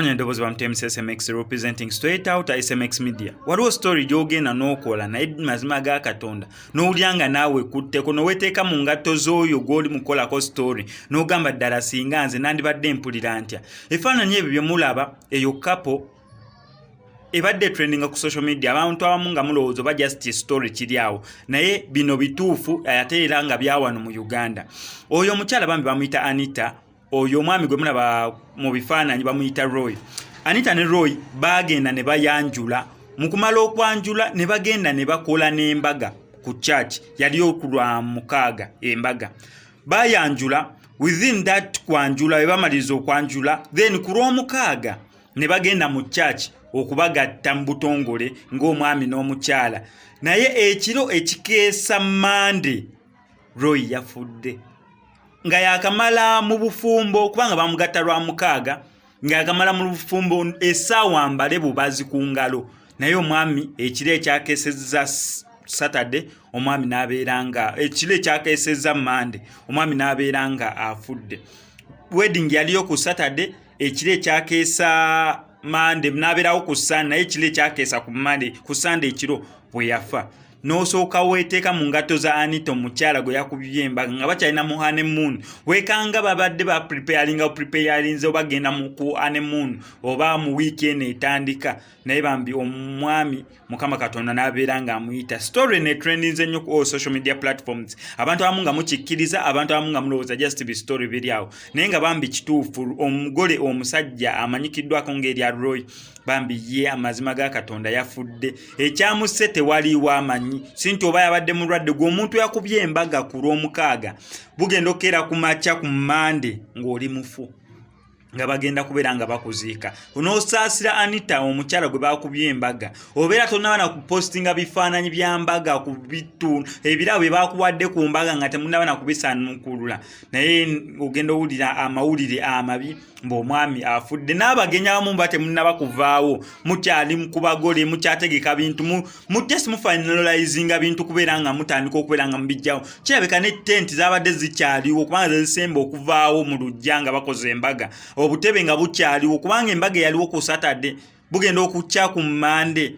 Amanya eddoboozi bamutemisa SMX, representing straight out SMX Media. Waliwo story gy'ogenda n'okola, naye mazima ga Katonda n'owulira nga naawe kutteko, noweteeka mu ngatto z'oyo gw'oli mukukolako story, n'ogamba, "Ddala singa nze nandibadde mpulira ntya?" Ebifaananyi ebyo bye mulaba, eyo couple ebadde trendinga ku social media. Abantu abamu nga mulowooza oba just story kiri awo, naye bino bituufu, ate era nga byawano mu Uganda. Oyo omukyala bambi bamuyita Anita. Oyo omwami gwe mulaba mu bifaananyi bamuyita Roy. Anita ne Roy bagenda ne bayanjula. Mu kumala okwanjula, ne bagenda ne bakola n'embaga ku church. Yali okulwa 6 embaga. Bayanjula, within that kwanjula, bwe bamaliriza okwanjula, then ku Lwomukaaga ne bagenda mu church okubagatta mu butongole ng'omwami n'omukyala. Naye ekiro ekikeesa Mande, Roy yafudde nga yakamala mu bufumbo, kubanga bamugatta lwa 6, nga yakamala mu bufumbo essaawa mbale bubazi ku ngalo. Naye omwami ekiro ekyakesezza Saturday, omwami n'abeera nga, ekiro ekyakesezza Mande, omwami n'abeera nga afudde. Wedding yaliyo ku Saturday, ekiro ekyakeesa Mande n'abeerawo ku Sunday, naye ekiro ekyakeesa ku Mande, ku Sunday ekiro bwe yafa. N'osooka weeteeka mu ngatto za Anita, omukyala gwe yakubye embaga nga bakyalina mu honeymoon. Weekanga babadde bapreparinga, preparinze oba genda ku honeymoon oba mu wiiki eno etandika, naye bambi omwami Mukama Katonda n'abeera ng'amuyita. Story ne trendinze nnyo ku all social media platforms. Abantu abamu nga mukikkiriza, abantu abamu nga mulowooza just bi story biri awo, naye nga bambi kituufu. Omugole omusajja amanyikiddwako ng'erya Roy, bambi ye amazima ga Katonda yafudde. Ekyamusse tewaliiwo amanyi, si nti oba yabadde mulwadde. Gwe omuntu yakubye embaga ku Lwomukaaga, bugenda okukeera ku makya ku Mande ng'oli mufu, nga bagenda kubeera nga bakuziika. Onoosaasira Anita, omukyala gwe bakubye embaga. Obeera tonaba na kupostinga bifaananyi bya mbaga ku bitu, ebirabo bye bakuwadde ku mbaga nga temunaba na kubisanukulula, naye ogenda owulira amawulire amabi ng'omwami afudde, n'abagenyi abamu ba temunaba kuvaawo, mukyali ku bagole, mukyategeka bintu, mutesi mufinalizinga bintu, kubeera nga mutandika okubeera nga mubijjawo. Kirabika ne tenti zabadde zikyaliwo, kubanga zezisemba okuvaawo mu luggya nga bakoze embaga. Obutebe nga bukyaliwo, kubanga embaga eyaliwo ku Saturday, bugenda okukya ku Mande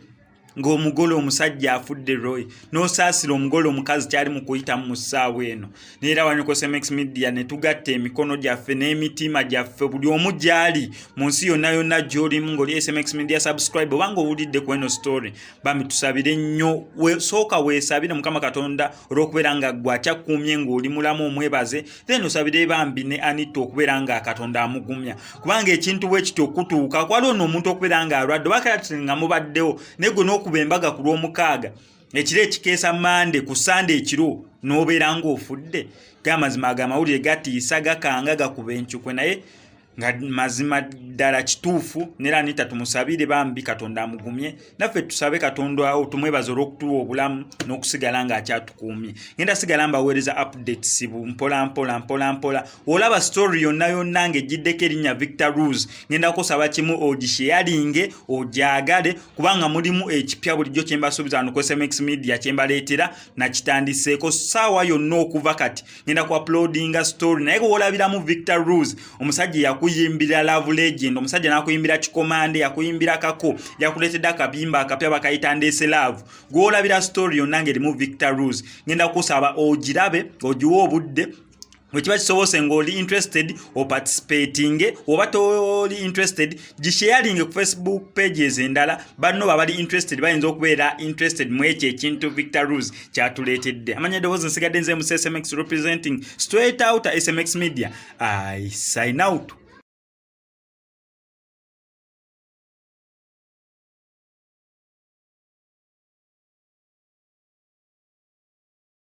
ng'omugole omusajja afudde, Roy. N'osaasira omugole omukazi kyali mu kuyitamu mu ssaawa eno. Neera wano ku SMX Media ne tugatta emikono gyaffe n'emitima gyaffe, buli omu gy'ali mu nsi yonna yonna gy'olimu ng'oli SMX Media subscribe, obanga owulidde ku eno story, bambi tusabire nnyo. Sooka weesabire Mukama Katonda olw'okubeera nga gwe akyakkuumye ng'oli mulamu, omwebaze, then osabire bambi ne Anita okubeera nga Katonda amugumya, kubanga ekintu bwe kityo okutuuka kwaliwo n'omuntu okubeera nga alwadde oba kati nga mubaddewo, naye gwe n'okuba embaga ku Lwomukaaga, ekiro ekikeesa Mande, ku Sande ekiro n'obeera ng'ofudde. Gamazima ago amawulire gatiisa, gakanga, gakuba encukwe, naye nga mazima ddala kituufu. Nera Anita tumusabire bambi Katonda amugumye. Naffe tusabe Katonda, tumwebaza olw'okutuwa obulamu n'okusigala ng'akyatukuumye. Ngenda sigala mbaweereza updates mpola mpola mpola mpola. Olaba story yonna yonna ng'ejjiddeko erinnya Victor Ruz, ngenda kusaba kimu: ogisharinge, ogyagale, kubanga mulimu ekipya bulijjo kyembasuubiza wano ku SMX Media, kyembaleetera nakitandiseeko. Ssaawa yonna okuva kati ngenda ku uploadinga story, naye wolabiramu Victor Ruz, omusajja yakuyimbira Love Legend, omusajja nakuyimbira Kikomande, yakuyimbira Kako, yakuleetedde akabimba akapya bakayita Ndeese Love. Gwolabira story yonna ng'erimu Victor Ruz, ngenda kusaba ogirabe, ogiwe obudde. Bwekiba kisobose ng'oli interested, oparticipatinge, oba toli interested, gisharinge ku Facebook pages endala. Banno babali interested bayinza okubeera interested mu ekyo ekintu Victor Ruz kyatuleetedde. Amanya eddoboozi nsigadde nze mu SMX, representing straight out SMX Media. I sign out.